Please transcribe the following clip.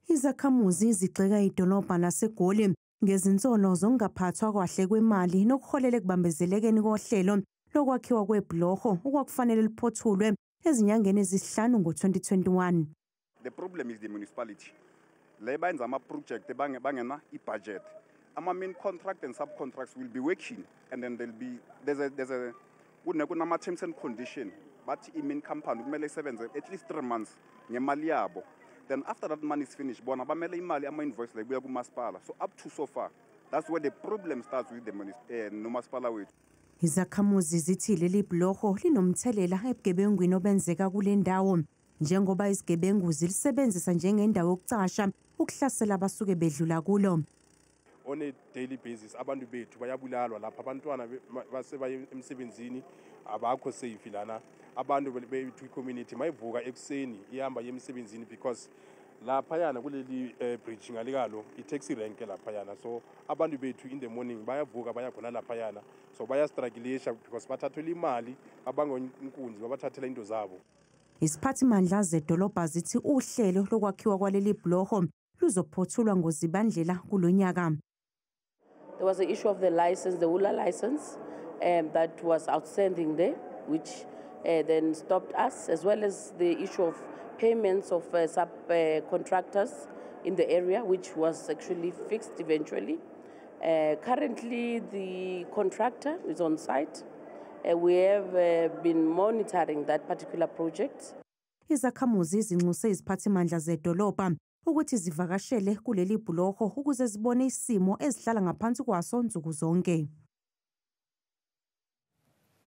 Izakhamuzi zigxeka idolobha laseGoli ngezinsolo zokungaphathwa kahle kwemali nokuholela ekubambezelekeni kohlelo lokwakhiwa kwebhuloho okwakufanele luphothulwe ezinyangeni ezisihlanu ngo-2021. The problem is the municipality. Le bayenza ama-project bangena i-budget. Ama-main contract and subcontracts will be working and then there'll be there's a kunama-terms and condition, bathi i-main company kumele isebenze at least 3 months ngemali yabo. Then after that money is finished, bona bamele imali, ama-invoice la ibuya kumasipala. So up to so far, that's where the problem starts with the nomasipala wethu. Izakhamuzi zithi leli bhuloho linomthelela ebugebengwini obenzeka kule ndawo, njengoba izigebengu zilisebenzisa njengendawo yokucasha ukuhlasela abasuke bedlula kulo. On a daily basis abantu bethu bayabulalwa lapha, abantwana basebaye emsebenzini abakho safe lana. Abantu bethu, i-community mayivuka ekuseni ihamba iye emsebenzini, because laphayana kuleli bridge ngalikalo i-taxi rank laphayana, so abantu bethu in the morning bayavuka baya khona laphayana, so bayastrugglisha because bathathelwa imali, babangwa inkunzi, babathathela into zabo. Isiphathimandla zedolobha zithi uhlelo lokwakhiwa kwaleli bhuloho luzophothulwa ngoZibandlela kulo nyaka. There was the issue of the license, the ULA license, that was outstanding there, which then stopped us, as well as the issue of payments of subcontractors in the area, which was actually fixed eventually. Currently, the contractor is on site. We have been monitoring that particular project. Izakhamuzi zinxuse iziphathimandla zedolobha ukuthi zivakashele kuleli bhuloho ukuze zibone isimo ezihlala ngaphansi kwaso nsuku zonke.